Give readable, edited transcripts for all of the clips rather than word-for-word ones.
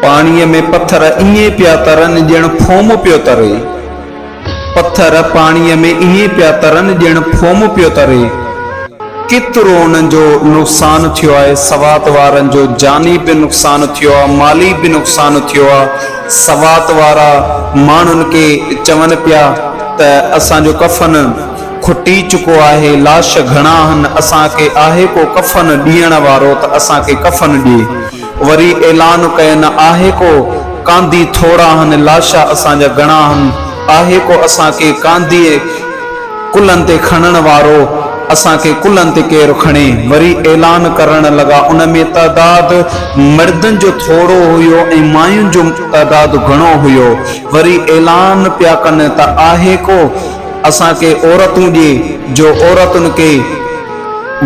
پاڻيء ۾ پٿر ائين پيا ترن ڄڻ ڦوم پيو تري. پٿر پاڻيء ۾ ائين پيا ترن ڄڻ ڦوم پيو تري. ڪيترو انهن جو نقصان ٿيو آهي، سوات وارن جو جاني به نقصان ٿيو آهي، مالي به نقصان ٿيو آهي. سوات وارا ماڻهن کي چون پيا ته اسان جو ڪفن کٽي چڪو آهي، لاش گهڻا آهن، اسان کي آهي ڪو ڪفن ڏيڻ وارو ته اسان کي ڪفن ڏي. وري اعلان ڪين آهي ڪو ڪانڌي ٿورا هن لاشا اسان جا گهڻا هن آهي ڪو اسان کي ڪانڌيء ڪلهن تي کڻڻ وارو اسان کي ڪلهن تي ڪير کڻي وري اعلان ڪرڻ لڳا ان ۾ تعداد مردن جو ٿورو هيو ۽ ماين جو تعداد گهڻو هيو وري اعلان پيا ڪن ته آهي ڪو اسان کي عورتون ڏي جو عورتن کي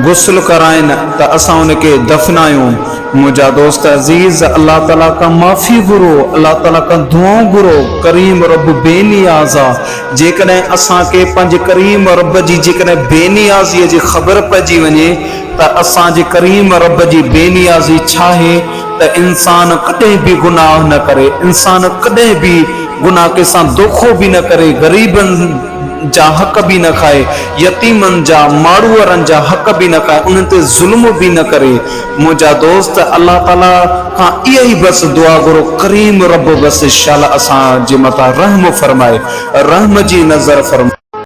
غسل ڪرائين ته اسان ان کي دفنايون. منهنجا دوست عزيز! الله تعالي کان معافي گهرو، الله تعالي کان دعائون گهرو، ڪريم رب بي نياز آ، جيڪڏهن اسان کي پنهنجي ڪريم رب جي جيڪڏهن بي نيازيء جي خبر پئجي وڃي ته اسان جي ڪريم رب جي بي نيازي ڇاهي ته انسان ڪڏهن به گناهه نه ڪري، انسان ڪڏهن به گناهه ڪنهن سان دوکو به نه ڪري، غريبن. جا حق به نه کائي، يتيمن جا، ماڙوئرن جا حق به نه کائي، انهن تي ظلم به نه ڪري. منهنجا دوست! الله تعاليٰ کان اها ئي بس دعا گهرو، ڪريم رب بس شل اسان جي مٿان رحم فرمائي، رحم جي نظر فرمائي.